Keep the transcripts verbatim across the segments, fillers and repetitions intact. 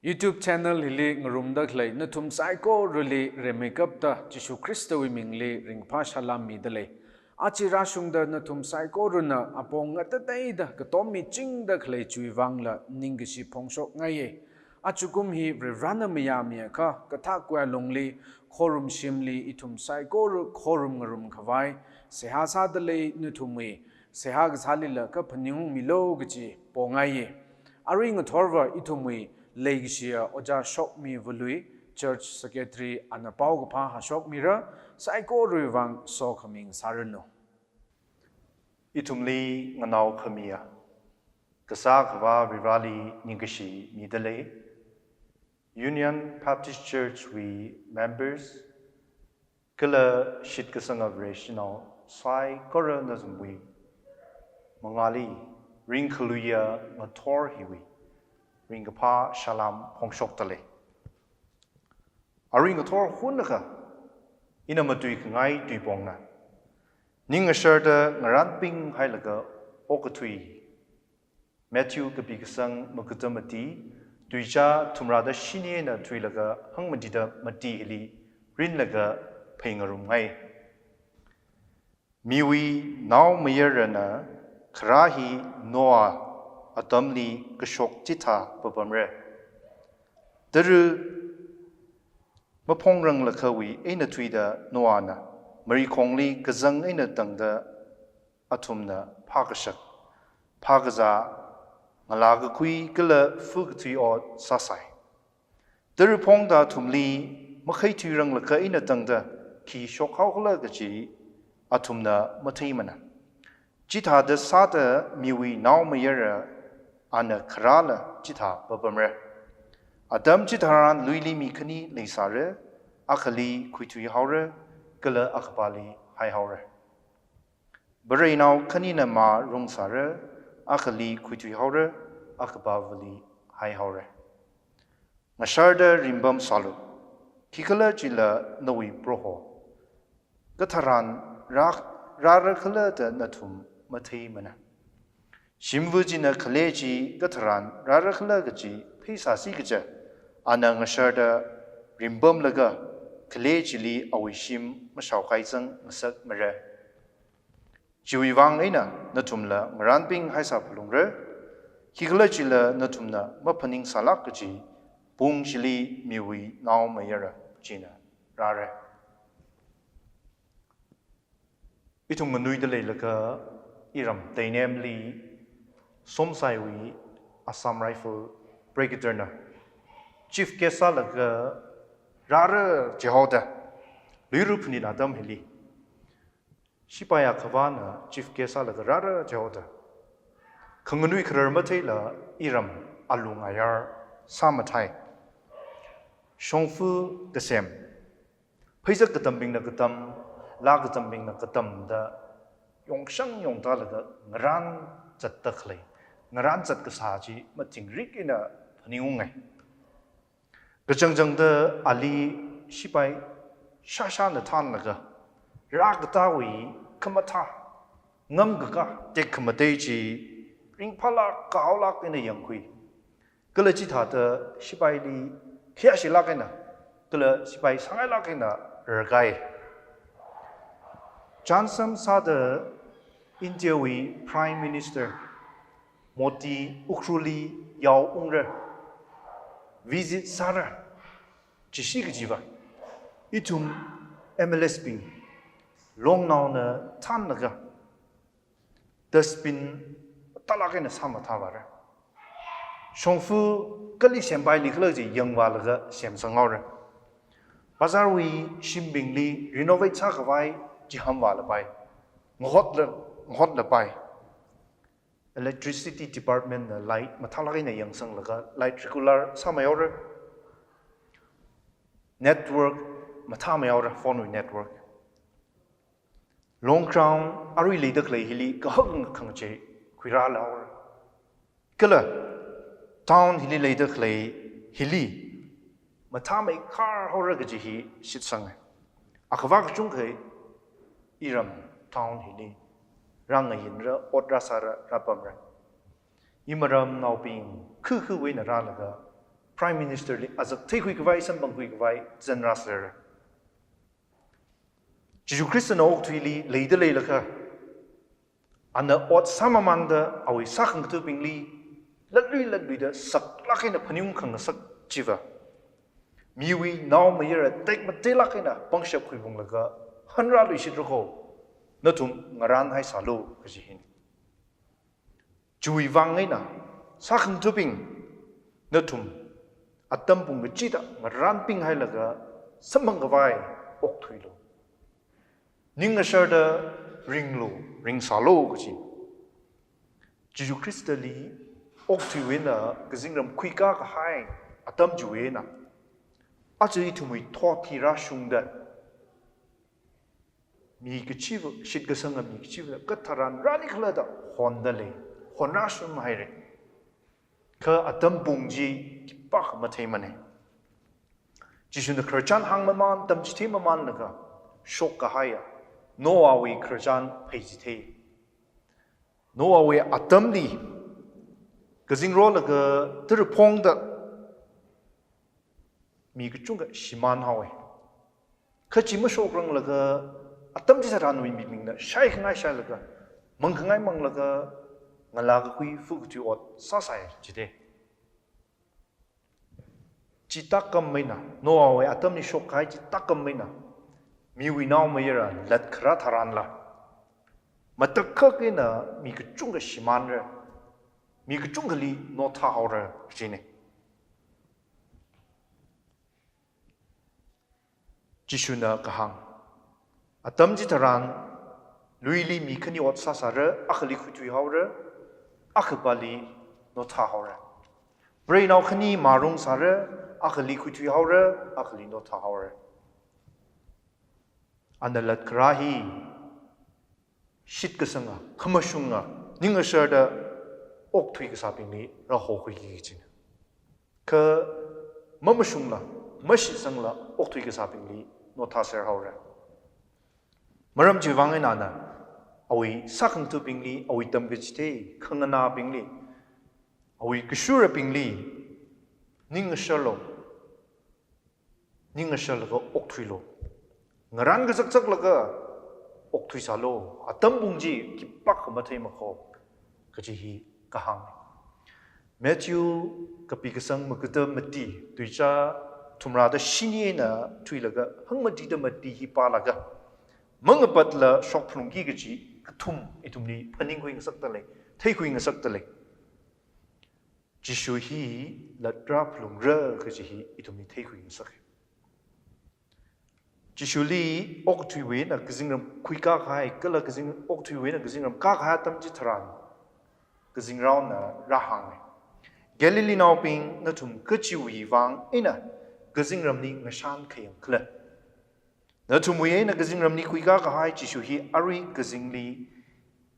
YouTube channel hili ngarumda khalei nathum saikorali rimeikapta Jishu Khristawui mingli ringphā salam midalei. Aja rāshungda nathum saikorana apong ngatateida katom michingda khalei chiwui vangla ningkashi phongshokngaiye. Ajakum hi Varivarana mayāmiakha kathak kualungli khorumshimli ithum saikora khorum ngarumkhavai seihā sādalei, nathumwui seihā kasālila kaphaning ungmilu kaji pongaiye. Arui ngathorva ithumwui leikashiya Ojā Shokmi Valui, Church Secretary, ana paokaphā hāshokmira, saikorawui vang sokhami ngasāranu. Ithumli nganao khamiya Kasā Akhava Varivarali ningkashi midalei. Union Baptist Church wui members kala shitkasanga Vareshinao saikora nathumwui mangāli ringkhaluiya ngathor hiwui ringkaphā salam phongshokdalei. Arui ngathor hunakha ina matuikhangai tuipongna ning ngasharda ngarānping hailaga okathui Matthew kapi kasang makuta mati, tuichā thumrāda shini eina thuilaga hangmatida mati hili rinlaga phei ngarumngai. Miwui Naomayarana kharā hi Noah atamli kashok chithā papamra. Tara maphongranglākhawui eina thuida Noahna marikhongli kazang eina tangda athumna phākashak, phākazā, ngalā kakhui kala fu kathui ot sāsai. Tara phongda athumli makhaithuiranglākha eina tangda khi shokhaokhala kaji athumna matheimana. Chithāda sāda miwui Naomayara ana kharāla chithā papamra. Atam chitharan luili mi khani leisāra, akhali khuithuihaora, kala akhapāli haihaora. Vareinao khanina mā rungsāra, akhali khuithuihaora, akhapāvali haihaora. Ngasharda ringpam sālu, khikhalajila nawui Proho katharan rā, rārakhala da nathum matheimana. Shimva china khale chi katharan rārakhala kaji pheisāsi kaja, ana ngasharda ringpamlaga khale chili awui shim mashaokaizang ngasakmara. Chiwui vang eina nathumla ngarānping haisā phalungra, khikhalajila nathumna maphaningsālāk kaji pung chili miwui Naomayara china rāra. Ithum nganuida leilaga iram Teinemli Somsaiwui Assam Rifle Brigadier na chief guest sālaga rāra jihaoda, Luira phanit atam hili Sipai Akhavana chief guest sālaga rāra jihaoda, khanganui kharar matheila iram alung ayar sāmathai. Shongfa kasem, pheizak katambingna katam, laa katambingna katam da yongshang yongtālaga ngarān zatda khalei, ngarān zat kasā chi matingrik eina phaningungai. Kachangchangda ali sipai shāshāna thānlaga, rākatāwui khamathā, ngamkakā tekhamatei chi ringphālāk kahaolāk eina yangkhui. Kala chithāda sipaili khayāshilāk eina, kala sipai sāngailāk eina rarkai. Chānsam sāda Indiawui Prime Minister Modi Ukhrulli yaoungra, visit sāra, jishi kajiva ithum M L As bing longnaona thānlaga dustbin tālāk eina sāmathāvāra. Shongfa kali sempaili khala kaji yangvālaga semsanghaora. Bazarwui shimbingli renovate sākhavai chihamvālapai, ngahotla, ngahotlapai. Electricity Department na light mathālāk eina yangsanglaga light regular sāmeihaora. Network mathāmeihaora, phone wui network. Long Crown arui leida khalei hili kahak khangachei khuirālahaora. Kala town hili leida khalei hili mathāmeikhar haora kaji hi shitsanga. Akhava kachungkha iram town hili rāngayinra, ot rāsāra, rāpamra. Imaramnaobing khukhuwui eina rālaga Prime Minister li azak theikhui khavai, samphangkhui khavai, zanrāser. Jishu Khristana okathuili leida leilakha, ana ot sāmamānda awui sākhangathabingli latlui latluida saklāk eina phaningungkhangasak chiva, miwui naomayara tekmateilāk eina pangshap khuiphunglaga hanrāluishitra kho, nathum ngarānhaisālu kaji hina. Chiwui vang eina sākhangathabing, nathum atam pung kachida ngarānpinghailaga samphang khavai okthuilu. Ning asharda ringlu, ringsālu kaji. Jishu Khristali okthuiwui eina kazingram khuikā kahai atam chiwui eina, aja ithumwui thot hi rāshungda, mi kachiva, shitkasanga mi kachiva katharan rānikhala da honda lei, honrāshunghaira. Kha atam pung chi khipākha matheimana. Jishuna khararchan hāngmamān, tamchitheimamānlaga shokkahaiya Noahwui khararchan pheichithei. Noahwui atamli kazingrolaga taraphongda mi kachungkha shimānhaowa. Kha chi mashokranglaga atam chitharanwui mibingna shaikhangai shailaga, mangkhangai manglaga, ngalā kakhui fu kathui ot sāsai jida. Chi tākam eina, Noahwui atamli shokkahai chi tākam eina, miwui naomayara latkharā tharanla, matakhak eina mi kachungkha shimānra, mi kachungkhali nothāhaora jina. Jishuna kahāng, atam chitharan luili mi khani ot sāsāra, akhali khuithuihaora, akhapāli nothāhaora. Preinao khani mārungsāra, akhali khuithuihaora, akhali nothāhaora. Ana latkharā hi shitkasanga, khamashunga, ning asharda okthui kasābingli rāhokhuiki kajina. Kha mamashungla, mashitsangla okthui kasābingli nothāserhaora. Maram chiwui vang eina ana awui sākhangathabingli, awui tamkachithei khanganābingli, awui kashurabingli, ning asharlu, ning asharlaga okthuilu. Ngarān kazakzaklaga okthuisālu. Atam pung chi khipākha matheima kho kaji hi kahāng. Matthew kapi kasang magada mati, tuizā thumrāda shini eina thuilaga hangmatida mati hi pālaga, mangapatla shokphalungki kaji kathum ithumli phaningkhuingasakta lei, theikhuingasakta lei. Jishu hi latrāphalungra kaji hi ithumli theikhuingasaka. Jishuli okathuiwui eina kazingram khuikā kahai, kala kazing, okathuiwui eina kazingram kākahai atam chitharan, kazingraona rāhānga. Galileenaobing, nathum kachiwui vang eina kazingramli ngashan khayang khala? Nathumwui eina kazingramli khuikā kahai Jishu hi arui kazingli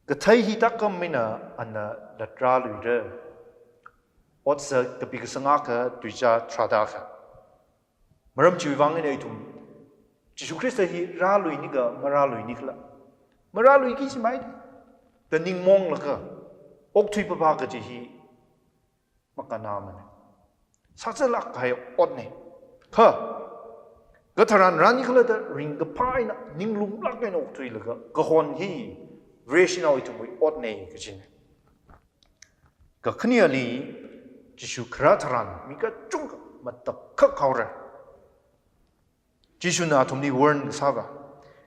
kathei hi tākam eina ana latrāluira. Otsak kapi kasang akha tuizā tharāda akha. Maram chiwui vang eina ithum Jishu Khrista hi rāluini kha marāluini khala? Marāluiki jimaida ningmonglaga okthui papā kaji hi makannāmana. Sāzālāk kahai otna. Kha katharan rāni khala da ringkaphā eina, ninglumlāk eina okthuilaga kahon hi Vareshinao ithumwui otna kajina. Kakhaneali, Jishu kharā tharan mi kachungkha matakhak haora. Jishuna athumli warn kasāva,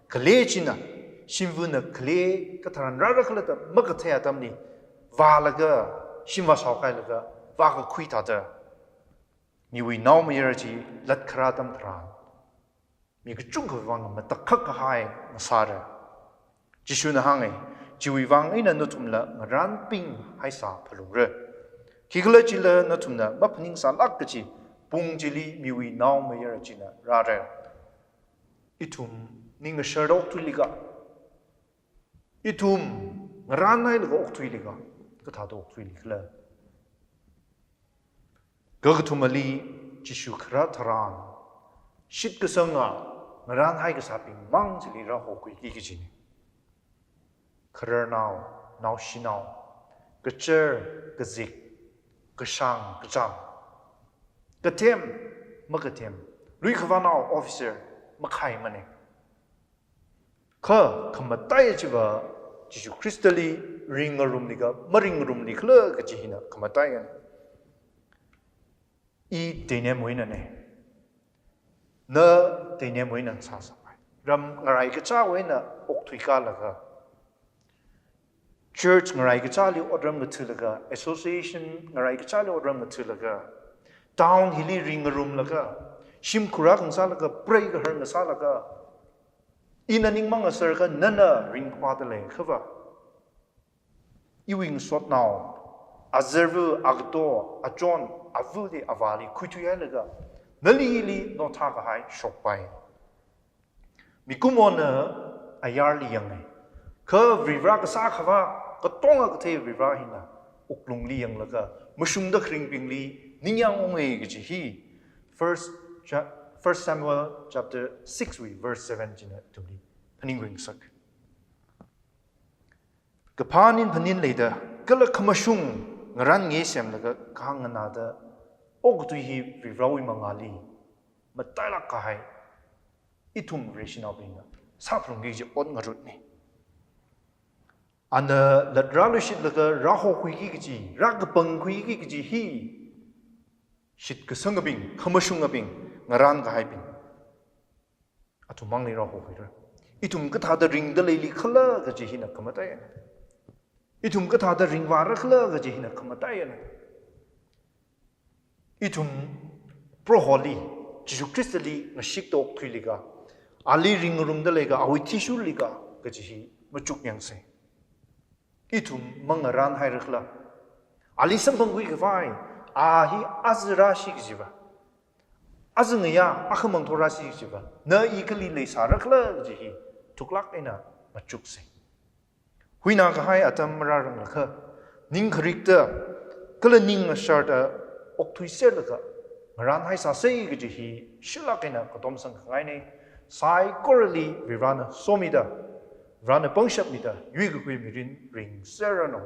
khalei china, shimvana khalei katharan rāra khala da makathei atamli vālaga, shim vāshaokahailaga vākakhui thāda, miwui naomayara chi latkharā atam tharan mi kachungkhawui vang matakhak kahai ngasāra. Jishuna hānga, chiwui vang eina nathumla ngarānpinghaisā phalungra. Khikhalajila nathumna maphaningsālāk kachi pung chili miwui naomayara china rāra. Ithum ning ngasharda okthuili kha? Ithum ngarānhailaga okthuili kha? Kathāda okthuili khala? Kakathumali, Jishu kharā tharan shitkasanga ngarānhai kasābing mang chili rāhokhuiki kajina. Khararnao, naoshinao, kachar, kazik, kashāng, kacham, Kathem, makathem, lui khavānao officer makhaimane. Kha khamataiya chiva Jishu Khristali ringngarumli kha maringngarumli khala kaji hina khamataiyane. I Teinem wuinane. Na Teinem wuina sāsāpai. Ram ngarai kachāwui eina okthui kalaga, church ngarai kachāli otram ngathalaga, association ngarai kachāli otram ngathalaga, town hili ringngarumlaga, shimkhur akha ngasālaga, pray kahar ngasālaga, ina ningmang asarkha nana ringphāda leikhava, iwui ngasotnao, azarva, agato, achon, avali, avāli khuithuihailaga, nali ili nothā kahai shokpai. Mikumona ayarli yange. Kha Varivara kasā khavā, katonga kathei Varivara hina wuklungli yanglaga, mashungda kharingbingli ningyāng unge kaji hi First, Cha- First Samuel chapter six wui verse seven china ithumli phaningkhui ngasak. Kaphā nin phanin leida, kala khamashung ngarān nge semlaga kahāng nganāda okathui hi Varivarawui mangāli matailāk kahai ithum Vareshinaobingna sāphalungki kaji ot ngarutne. Ana lat rāluishitlaga rāhokhuiki kaji, rākapangkhuiki kaji hi shitkasangabing, khamashungabing, ngarān kahaibing, athummangli rāhokhuira. Ithum kathāda ringda leili khala kaji hina khamataiyane. Ithum kathāda ringvāra khala kaji hina khamataiyane. Ithum Proholi, Jishu Khristali ngashikta okthuilaga, ali ringngarumda leiga, awui athishurliga kaji hi machukyangsei. Ithum mangarānhaira khala. Ali samphangkhui khavai, a hi aja rāshi kajiva, aja ngayā akhamang thor rāshi kajiva, na i kali leisāra khala kaji hi thuklāk eina machuksei. Huinā kahai atam marāranglakha, ning kharikta, kala ning ngasharda okthuiserlaga, ngarānhaisāsei kaji hi shilāk eina katomsang khangaine. Saikorali Varivarana somida, Varivarana pangshap mida, yuikakhui mirin ringserranu.